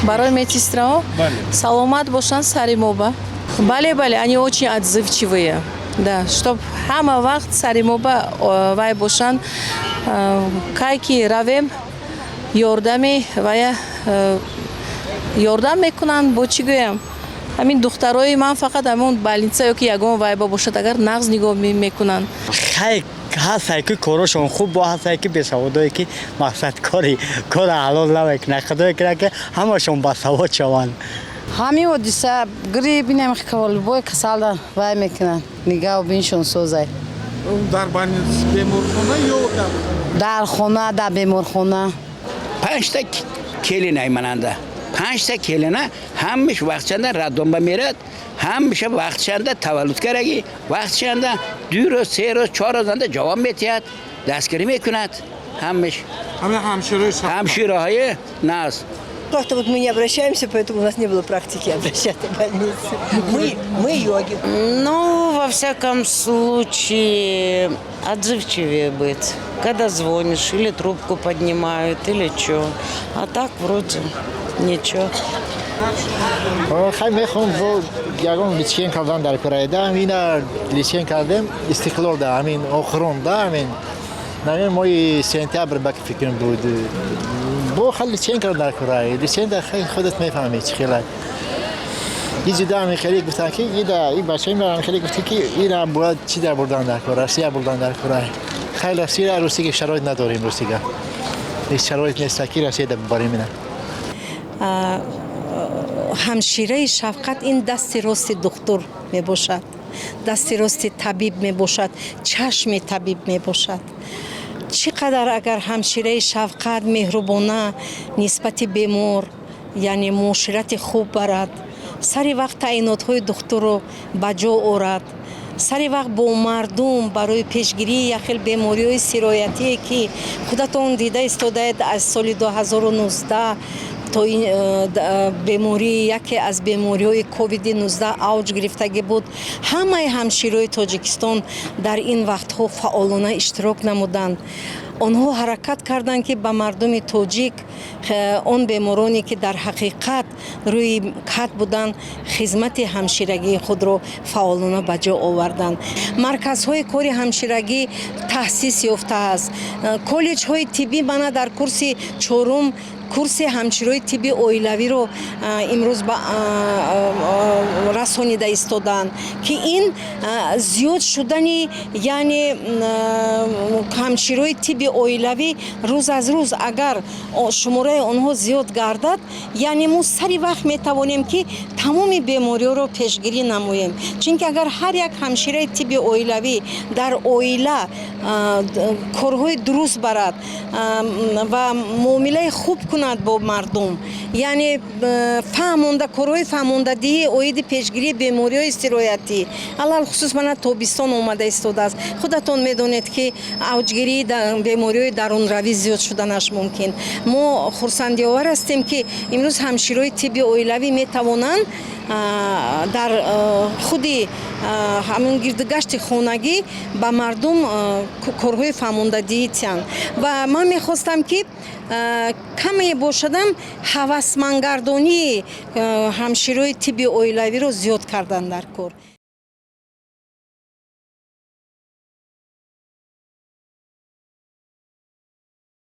Барои медсестраҳо саломат бошанд, сари мо ба. Бале, они очень отзывчивые, да, чтоб ҳама вақт сари мо ба вай бошанд. Кай ки равем, ёрдами вая ёрдам мекунанд. Бо чӣ гӯям, ҳамин духтарои ман фақат ҳамон больница ё ки ягон вайба бошад, агар нағз нигоҳ мекунанд. Хай, ҳастае, ки корошон хуб, бо ҳастае, ки бесаводое, ки мақсад кори кора ҳалол намекунад. Худое кунад, ки ҳамашон басавод шаванд. Ҳамин ҳодиса, грипп, инам любой касалда вай мекунанд, нигаҳу биншон созай. Дар больница, беморхона ё дар Дар хона, дар беморхона. Панҷта келинай мананда, панҷта келина, ҳамаш вақтчанда роддом ба мерад, ҳамаша вақтчанда таваллуд карагӣ, вақтчанда 2 рӯз, 3 рӯз, 4 рӯзанда ҷавоб метиҳад, дастгирӣ мекунад ҳамаш. Ҳамин ҳамшираи шафқат. Ҳамшираҳои нағз. Как-то вот мы не обращаемся, поэтому у нас не было практики обращаться в больницу. Мы йоги. Ну, во всяком случае, отзывчивее быть. Когда звонишь, или трубку поднимают, или что. А так вроде ничего. Хай, мехоҳам бо ягон лечение кардан дар кораида. Ҳамина лечение кардем Истиқлол да, ҳамин охирон да, ҳамин намин моҳи сентябр ба фикрам буд. Бо хай, лечение кардан дар кораи, лечение да, хай, худат мефаҳмӣ, чӣ хела иҷуда. Ҳамин хеле гуфтанд, ки ида и бачаи ман хеле гуфти, ки ира бояд чӣ дар бурдан дар кора, Россия бурдан дар кора. Хай, Россия, ростига, шароит надорем, ростига, ҳеҷ шароит нест, ки Россия да бибарем ина. Ҳамшираи шафқат ин дасти рости духтур мебошад, дасти рости табиб мебошад, чашми табиб мебошад. Чӣ қадар агар ҳамшираи шафқат меҳрубона нисбати бемор, яъне муоширати хуб барад, сари вақт таъинотҳои духтурро ба ҷо орад, сари вақт бо мардум барои пешгирии як хел бемориҳои сироятие, ки худатон дида истодаед, аз соли 2019 то ин бемории, яке аз бемориҳои ковиди 19 авҷ гирифтагӣ буд, ҳамаи ҳамширои Тоҷикистон дар ин вақтҳо фаъолона иштирок намуданд. Онҳо ҳаракат карданд, ки ба мардуми тоҷик, он бемороне, ки дар ҳақиқат рӯи кат буданд, хизмати ҳамширагии худро фаъолона ба ҷо оварданд. Марказҳои кори ҳамширагӣ таъсис ёфтааст, коллеҷҳои тиббӣ. Мана, дар курси чорум курси ҳамширои тибби оилавиро имрӯз ба расонида истодаанд, ки ин зиёд шудани, яъне ҳамширои тибби оилавӣ рӯз аз рӯз агар шумораи онҳо зиёд гардад, яъне мо сари вақт метавонем, ки тамоми бемориҳоро пешгирӣ намоем. Чунки агар ҳар як ҳамшираи тибби оилавӣ дар оила корҳои дуруст барад ва муомилаи хуб кунад бо мардум, яъне фаҳмонда, корҳои фаҳмондадиҳӣ оиди пешгирии бемориҳои сироятӣ, алалхусус мана тобистон омада истодааст, худатон медонед, ки авҷгирии бемориҳои дарунравӣ зиёд шуданаш мумкин. Мо хурсандиовар ҳастем, ки имрӯз ҳамширои тибби оилавӣ метавонанд дар худи ҳамин гирдугашти хонагӣ ба мардум корҳои фаҳмондадиҳӣ тиҳанд. Ва ман мехостам, ки каме бошадам ҳавасмандгардонии ҳамширои тибби оилавиро зиёд кардан дар кор.